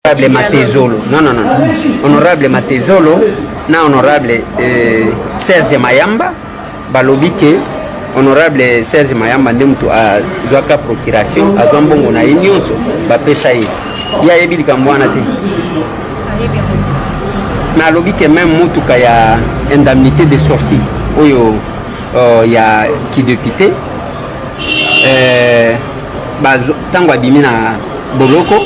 Honorable Matezolo. Non, non, non. Honorable Matezolo na honorable Serge Mayamba balobi ke honorable Serge Mayamba nde moto azwaka procuration, azwa mbongo na ye nyonso bapesa ye. Ye ayebi likambo wana te. Mais alobi ke même motuka ya indemnité de sortie oyo ya kidepute ntango abimi na boloko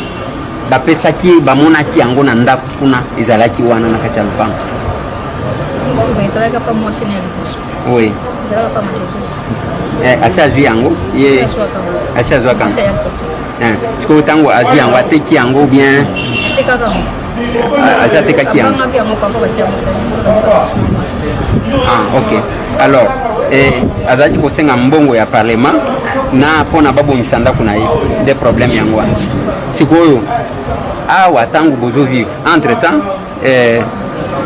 bapesaki ye, bamonaki yango na ndako kuna, ezalaki wana na kati ya lopango. Ezalaka pa mwasi na liboso. Oui. Ezalaka pa Matezo. Asi azwi yango ye, asi azwaka yango. Sikoyo ntango azwi yango, ateki yango bien? Atekaka yango. Asi atekaki yango. Abangaki yango papa batia yango. Ah, ok. Alors azalaki kosenga mbongo ya parlement na mpona babongisa ndako na ye, nde problème yango wana. Sikoyo awa ntango bozovivre, entre temps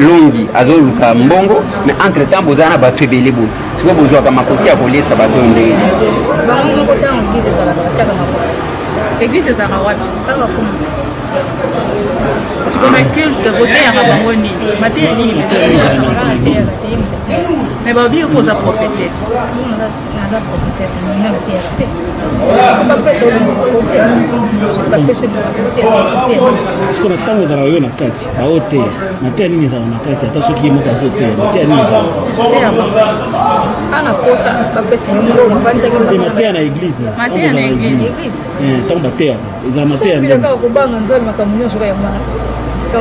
Longi azoluka mbongo, mais entre temps boza na bato ebele boye, sikoyo bozwaka makoki ya koliesa bato oyo ndenge? Bango moko, ntango église ezalaka, batiaka makoki. Église ezalaka wapi? Kaka kuna. Sikoyo na culte boteyaka bango nini? Mateya nini? Ateyaka te, ye moto ateyaka. Mais babi yo oza prophétesse. Naza prophétesse, nga nateyaka te. Bapesa oyo te, bapesa oyo te. Siko na ntango ezalaka yo na kati aoteya, mateya nini ezalaka na kati? Ata soki ye moko azoteya, mateya nini ezalaka? Ana posa bapesa ye mbongo, afandisaki. Te, mateya na église. Mateya na église. Ntango bateyaka, ezala mateya nini? Kaka kobanga Nzambe, makambo nyonso kaka yango wana,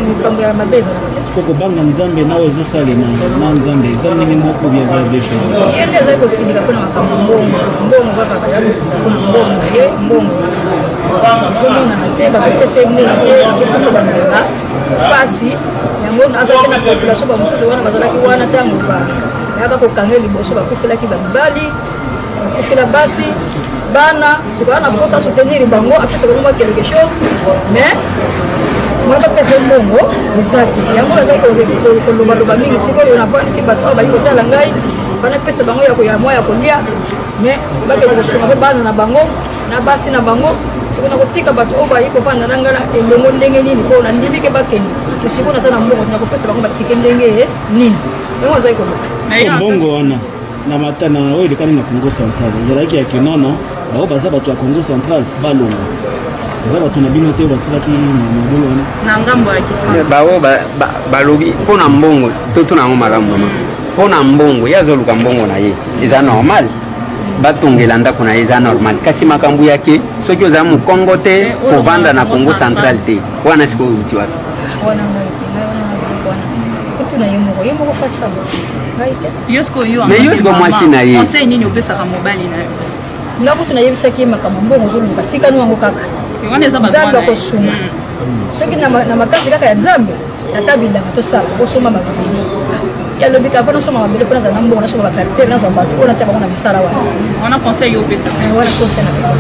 likambo ya mabe ezalaka te. Siko kobanga Nzambe na oyo ezosalema na Nzambe eza ndenge moko bi eza deux choses? Ye nde azali kosilika mpona makambo mbongo, mbongo kaka, baza kosilika mpona mbongo na ye. Mbongo ezomonana te, bazopesa ye mbongo te, azokufa banzela mpasi yango. Azalaki na population bamosusu wana bazalaki wana ntango bayaka kokanga liboso, bakufelaki bamibali, bakufela basi, bana. Sikoyo na mposa soutenir bango, apesa bango mwa quelque chose, mais mwa bapesa mbongo eza te. Yango bazali kolobaloba mingi. Sikoyo navandisi bato oyo bayi kotala ngai, banapesa bango ya mwa ya kolia, mais bakende kosunga mpe bana na bango na basi na bango. Sikoyo nakotika bato oyo bayi kofanda na ngai na elongo ndenge nini? Mpo nandimi ke bakende, sikoyo naza na mbongo, nakopesa bango batike ndenge nini? Yango azali koloba. Mbongo wana na matana oyo elekani na Congo Central ezalaki ya kinono, bao baza bato ya Congo Central, balonga eza bato na bino te basalaki mobulu wana. Na ngambo ya Kisanga. Bao balobi mpo na mbongo, totuna yango malamu mama. Mpo na mbongo, ye azoluka mbongo na ye, eza normal. Batongela ndako na ye, eza normal. Kasi makambo yake soki oza mokongo te, kovanda na Congo Central te, wana sikoyo outi wapi? Wana ngai te, ngai wana na biloko wana otuna ye moko, ye moko fasaba, ngai te. Yo sikoyo, yo Mais yo sikoyo mwasi na ye. Conseil nini opesaka mobali na yo? Nga kutu nayebisaki ye makambo mbongo ozoluka, tikani yango kaka. Wana eza Nzambe akosunga. Soki na makasi kaka ya Nzambe, ata bilanga tosala, osomba mabele. Yalobi kaka nasomba mabele mpo nazala na mbongo, nasomba batracteur, nazwa bato oyo natia bango na misala wana. Wana conseil yo opesaka? Wana conseil napesaka,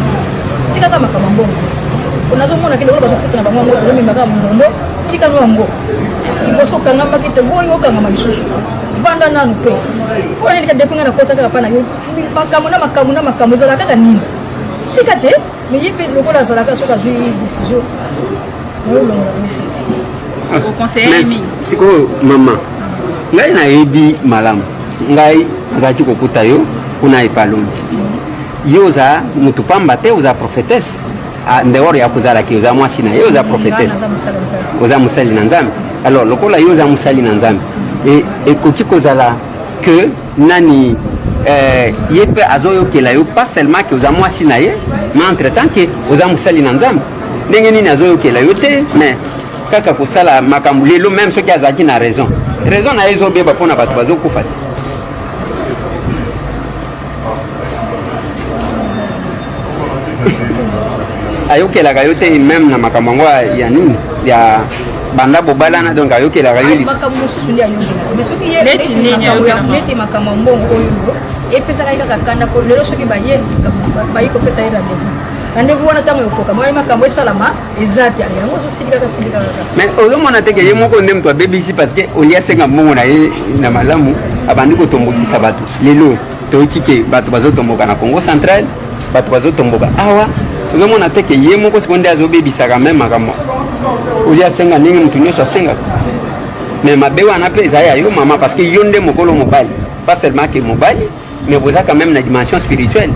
tikaka makambo mbongo. Po nazomona ke lokola bazofuta na bango yango, tozomema kaka mondondo. Tikano yango liboso, okangamaki te, boyi okangama lisusu, vanda nanu. Mpe mpona nini? Depuis ngai nakota kaka mpa na yo, makambo na makambo na makambo ezalaka kaka nini? Tika te. Mais ye mpe lokola azalaka, soki azwi décision, naolongola mesa te. Oconseille nini? Sikoyo mama, ngai nayebi malamu, ngai nazalaki kokuta yo kuna epalongi. Yo oza motu pamba te, oza prophétesse. En dehors ya kozalaki oza mwasi na ye, oza prophétesse, oza mosali na Nzambe. Alors lokola yo oza mosali na Nzambe, ekoki kozala que nani ye mpe azoyokela yo, pas seulement ke oza mwasi na ye, mais entre temps ke oza mosali na Nzambe. Ndenge nini azoyokela yo te, mais kaka kosala makambo lelo? Même soki azalaki na raison, raison na ye ezobeba mpona bato bazokufa te. Ayokelaka yo te même na makambo yango ya nini ya banda bobalana, donc ayokelaka yo? Makambo mosusu nde ayokelaka, mais soki ye neti makambo ya mbongo oyo epesaka ye kaka kanda. Po lelo soki baye, bayi kopesa ye rendez-vous, rendez-vous wana ntango ekoka, moye makambo esalama eza te. Yango ozosilikaka silikaka kaka. Mais ozomona te ke ye moko nde moto abebisi? Parce que olia asenga mbongo na ye na malamu, abandi kotombokisa bato. Lelo toyoki ke bato bazotomboka na Congo Central, bato bazotomboka awa. Ozomona te ke ye moko sikoyo nde azobebisaka me makambo? Olia asenga ndenge motu nyonso asengaka. Mais mabe wana mpe eza ya yo mama, parce que yo nde mokolo mobali, pas seulement que mobali, mais boza quand même na dimension spirituelle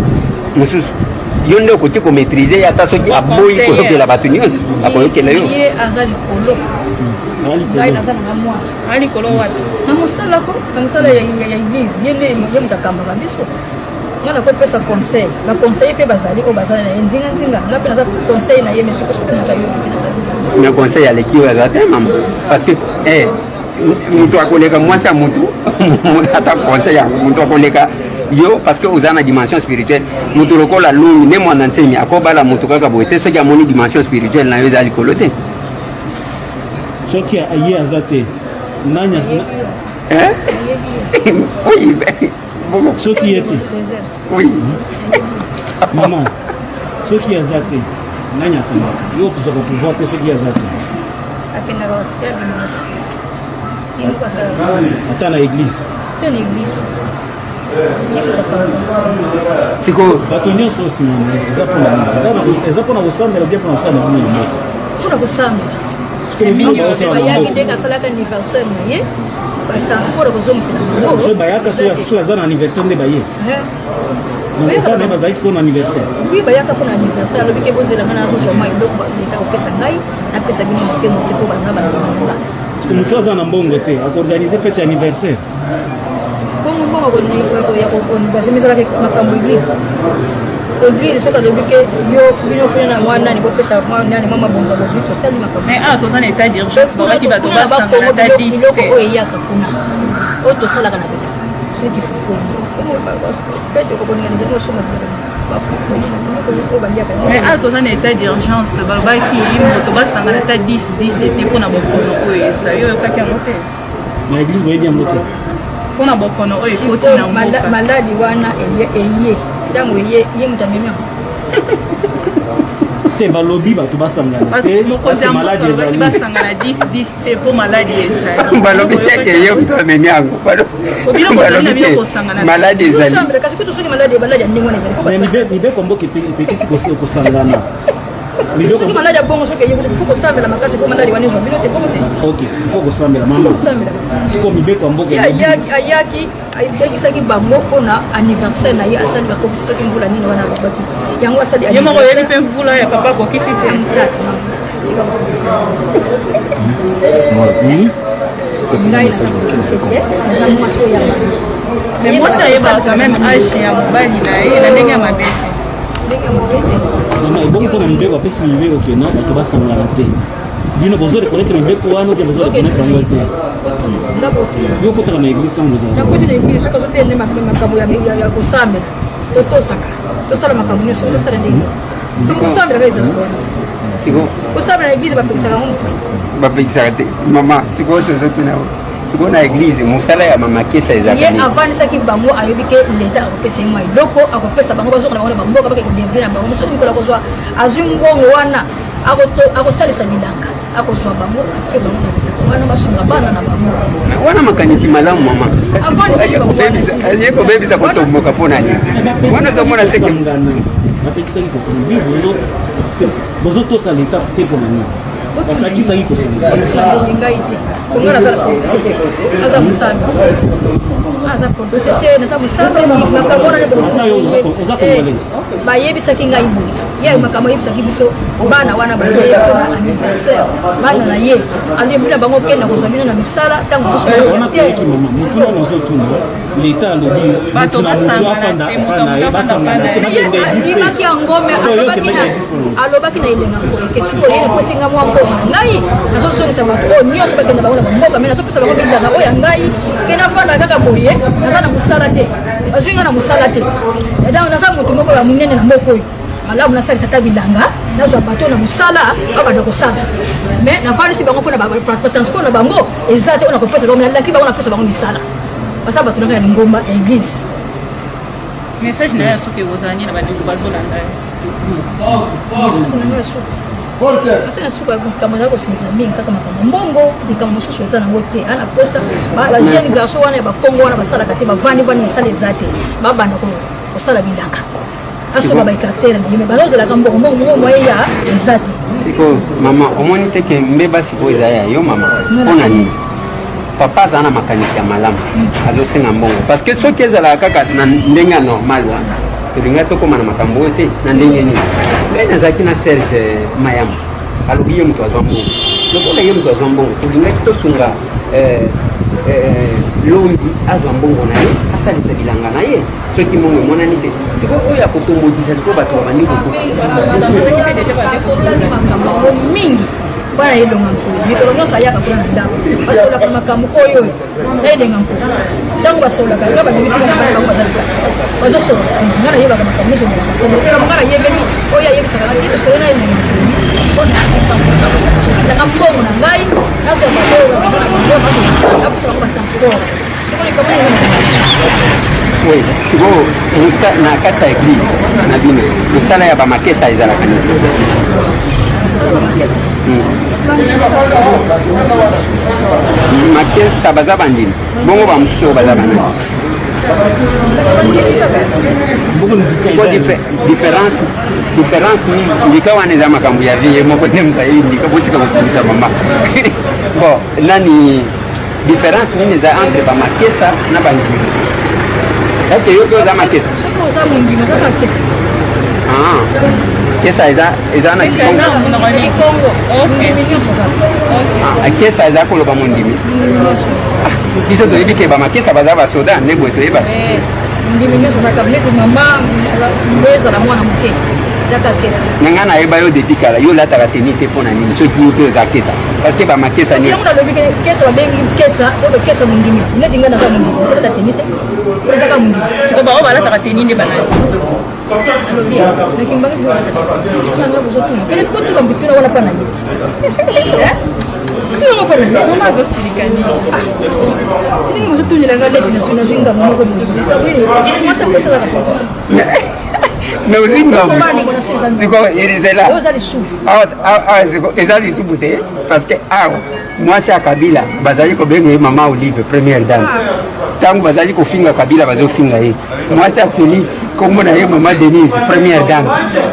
mosusu. Yo nde okoki komaîtrise ye, ata soki aboyi koyokela bato nyonso, akoyokela yo. Ye aza likolo, ngai naza nanga mwana. A likolo wapi? Na mosala ko, na mosala ya église. Ye nde ye moto akambaka biso. Nga nakopesa conseil, baconseiller mpe bazali oyo baza na ye nzinganzinga. Nga mpe naza conseil na ye, mais soki moto ayoki te. Mais conseil aleki oyo aza te, mama, parce que moto akoleka mwasi ya motu, ata conseil yango moto akoleka yo, parce que oza na dimension spirituelle. Moto lokola Longi nde mwana nsemi akobala moto kaka boye te soki amoni dimension spirituelle na yo eza likolo te. Soki ye aza te, nani? Hein? Oui, bon. Soki ye te? Oui. Mama, soki aza te, nani akambaka yo? Opesaka pouvoir te soki aza te. Akendaka wapi? Abimaka ye moko, asalaka. Ata na église? Te, na église ye moto akambaka. Sikoyo bato nyonso nsima na ye eza mpona nini? Eza mpona kosambela bien, mpona kosala na bino na mboka? Mpona kosambela. Bayaki ndenge asalaka anniversaire na ye, batransport akozongisela bango. So bayaka soki aza na anniversaire nde baye? Epa na ye bazalaki mpona anniversaire? Oui, bayaka mpona anniversaire. Alobi ke bozelanga, nazozwa mwa eloko leta kopesa ngai, napesa bino moke moke mpo banga batonga. Parce que moto aza na mbongo te akoorganize fête ya anniversaire? Bongo mbongo ya koorganize ezalaka makambo église. Église soki alobi ke yo bino kuna na mwa nani, bopesa mwa nani, mwa mabonza bozwi, tosali makambo. Mais awa toza na état d'urgence, babaki bato basangana ata 10 biloko te. Oyo eyaka kuna, oyo tosalaka na biloko, soki fufu, fête okoorganize ngo, osomba bafufu, oyo baliaka. Mais awa toza na état d'urgence, balobaki moto basangana ata 10 10 te mpona bokono oyo eza. Yo oyokaki yango te? Na église boyebi yango te? Mpona bokono oyo ekoti na mboka. Maladi wana eye, ntango eye, ye moto amemi yango. Te, balobi bato basangana te. Mokonzi ya mboka maladi alobaki ezali. basangana 10 10 te mpo maladi ezali. Balobi teke ye moto amemi yango. Bino bozali na Balobi bino te kosangana te. maladi ezali. Tosambela kasi kutu soki maladi, maladi ya ndenge wana ezali, faut Mais bato mibeko mboka epekisi kosangana. Mibeko Soki maladi ya bongo soki eye, faut kosambela makasi mpo maladi wana ezwa bino te, bongo te? Ok, il faut kosambela, mama. Kosambela. Sikoyo mibeko ya mboka Ye elobi ayaki ayebisaki bango mpona anniversaire na ye asali, bakokisi soki mbula nini wana alobaki yango, asali. Ye moko oyebi mpe mvula ya papa akokisi te. Ngai naza te, naza mwasi oyo ya mabe. Mais mwasi ayebaka quand même age ya mobali na ye na ndenge ya mabe te. Ndenge ya mabe te. Mama, ebongi mpona mibeko apesi mibeko ke no bato basangana te. Bino bozo reconnaître mibeko wana oke bozo reconnaître yango te? Nga botuna. Yo okotaka na église ntango bozala? Nakoti na église soki azotende makambo ya kosambela, totosaka, tosala makambo nyonso, tosala ndenge kosambela ba ezalaka wana. Sikoyo Kosambela na église, bapekisaka yango motu? Bapekisaka te, mama. Sikoyo tozotuna, sikoyo na église mosala ya mama Kesa ezalaka Ye nini? avandisaki bango, ayebi ke leta akopesa ye mwa eloko, akopesa bango, bazonga na bango na bamboka, bake kodébrouiller na bango. Soki mikolo akozwa, azwi mbongo wana, akosalisa bilanga, akozwa bango, atie bango na bilanga wana, basunga bana na bango. Mais wana makanisi malamu, mama, kasi Avandisaki aye bango kobebisa wana. Aye kobebisa kotomboka mpo na nini? Wana ozomona teke Kosangana, bapekisaki kosangana. Bino bozotosa leta te mpo na nini? Bapekisaki kosangana. Ngai te, kongo naza na politicien te, naza mosambi, aza politicien te, naza mosambi. Makambo wana Ata yo oza congolais. Bayebisaki ngai boye, ye makambo ayebisaki biso, bana wana baye mpona anniversaire, bana na ye, alobi na bango kenda kozwa bino na misala ntango biso Wana te. toyoki, mama. Motu wana ozotuna, leta alobi Bato motu na motu basangana afanda te, epa na ye, moto basangana te, afanda bakende église te. Andimaki yango me Sikoyo alobaki okendaki na na église mpona Alobaki na elenga koye ke soki oye eposinga mwa mbongo na ngai, nazozongisa bato oyo nyonso bakenda bango na bamboka, me nazopesa bango bilanga oyo ya ngai, ke nafanda kaka boye, naza na mosala te, bazwi ngai na mosala te. Donc naza moto moko ya monene na mboka oyo, malamu nasalisa ata bilanga, nazwa bato na mosala, babanda kosala. Mais nafandisi bango mpona batransport na bango eza te, oyo nakopesa bango, nalaki bango napesa bango misala. Baza bato nanga ya lingomba ya église. Message na yo ya soki ekozala nini na bandeko bazolanda yo? Mosusu na ngai ya suka, asa ya suka, likambo ezala kosindika mingi kaka makambo mbongo, likambo mosusu eza nango te. Ana posa bajeune garçon wana ya bakongo wana basalaka te, bavandi vandi, misala eza te, babanda kosala bilanga. Asomba ba écarter na ye, mais bazozelaka mbongo, mbongo mbongo moye ya eza te. Sikoyo mama, omoni te ke mbeba sikoyo eza ya yo mama? Mpo na nini papa aza na makanisi ya malamu, azosenga mbongo? Parce que soki ezalaka kaka na ndenge ya normal wana, tolingai tokóma na makambo oyo te. Na ndenge nini? Ngai nazalaki na Serge Mayama, alobi ye moto azwa mbongo. Lokola ye moto azwa mbongo, tolingaki tosunga Londi azwa mbongo na ye, asalisa bilanga na ye. Soki mbongo emonani te, sikoyo oyo ya kotombokisa, sikoyo bato babandi kokufa. Basololaki makambo yango mingi mpona Elonga Nkulu. Mikolo nyonso ayaka kuna na ndako, basololaka makambo oyo oyo na Elenga Nkulu. Ntango basololaka, nga babimisi nga na bana bango baza na kati, bazosolola. Nga nayebaka makambo nyonso eleka. Nga nayebeli oyo ayebisaka nga te, tosolo na Elenga Nkulu mpona apesanga mbongo na ngai, nazwa bango, nakuta bango batransport. Oui, sikoyo na kati ya église na bino, mosala ya bamakesa ezalaka nini? Makesa baza bandimi, bongo bamosusu oyo baza banani? Siko différence nini? Ndika wana eza makambo ya vie ye moko nde moto ayebi. Ndika, botika kokundisa mama. Bon, nani, différence nini eza entre bamakesa na bandimi? Est ce que yo mpe oza makesa? Soki oza mondimi, oza makesa. Ah, kesa eza na Kikongo. Kikongo, mondimi nyonso kaka. Ah, kesa eza koloba mondimi. Mondimi nyonso. Ah, biso toyebi ke bamakesa baza basoda nde boye toyeba. Mondimi nyonso azaka neti mama boye, ezala mwana moke, ezaka kesa. Na ngai nayeba yo depuis kala, yo olataka tenue te. Mpo na nini soki yo mpe oza kesa? Parce que bamakesa nyonso yango nalobi ke kesa, babengi kesa oyo kesa mondimi. Neti ngai naza mondimi, olata tenue te, ezaka mondimi. Sikoyo bango balataka tenue nde banani? Alobi nakimbangisi olata nanga, bozotuna kele kotuna bituna wana mpa na ye tuna moko na ye. Mama azosilika nini? Ndenge bozotunela nga neti nazwi ngambo moko, mwasi apesalaka politicien. Mais ozwi ngambo sikoyo, ezela. Oza lisumu. Awa siko eza lisumu te, parce que awa mwasi ya Kabila bazali kobenga ye mama Olive, première dame. Ntango bazali kofinga Kabila, bazofinga ye. Mwasi ya Félix, kombo na ye mama Denise, première dame,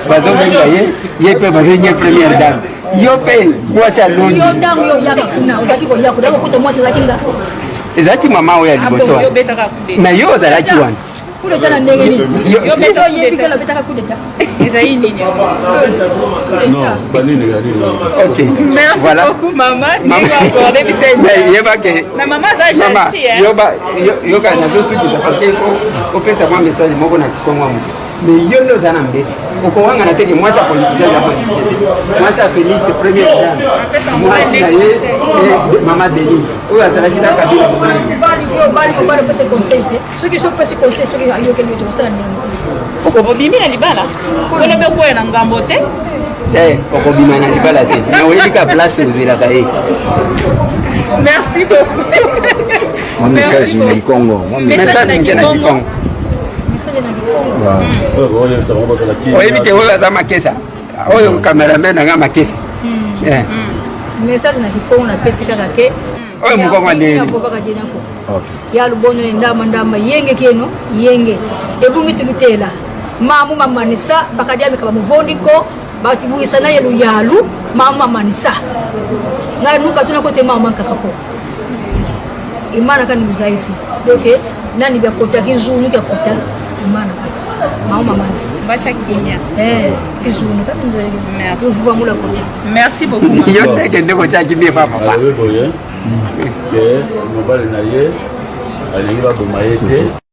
bazobenga ye, ye mpe bazobenga ye première dame. Yo mpe mwasi ya Londi. Yo, ntango yo oyaka kuna, ozalaki koya kuna, kokuta mwasi ezalaki nga. Ezalaki mama oyo ya liboso Yo wana. obetaka kude. Mais yo ozalaki wana. Coup d'état na ndenge nini? Yo- Oyebi kala obetaka coup d'état? Ezali nini? Non, banini ya nini? Ok. Merci Voilà. beaucoup, mama. Mama. Ndenge accordé biso. Mais yeba ke Mais mama aza mama gentil, hein? yoba yoka, nazosukisa parce que il faut opesa mwa message moko na Kikongo ya moto. Mais yo nde oza na mbeli, okowangana te ke mwasi ya politicien eza politicien te. Mwasi ya Félix, première dame, mwasi na ye mama Denise oyo azalaki na Kabila. Obali, obali, obali, opesa conseil te. Soki so opesi conseil, soki ayokeli yo te, osala ndenge? Obimi na libala mpona mpe koya na ngambo te. Te, okobima na libala te, mais oyebi ka place ozwelaka ye. Merci beaucoup. Mwa message na Kikongo, mwa message. Message moke na Kikongo. Message na Kikongo. Oyo bakoyebisa bango bazala kimia. Oyebi te oyo aza makesa, oyo cameraman nanga makesa. Message na Kikongo napesi kaka ke Oyo mokongo ya ndenge nini? Ok. Ya lubono ne ndamba ndamba yenge keno yenge ebungi tulutela mamu mamanisa bakadiamika bamuvondiko bakibwisa na ye luyalu mamu mamanisa ngai nuka tuna kote mama kakako imana kani muzaisi donc nani byakota kizunu kyakota imana kaka mamu mamanisa. Bacha kimia. Kizunu kaka. Merci. Luvuva mula kota. Merci beaucoup, mama. Yo te kende kotia kimia epa papa. Alobi boye ke mobali na ye alingi baboma ye te.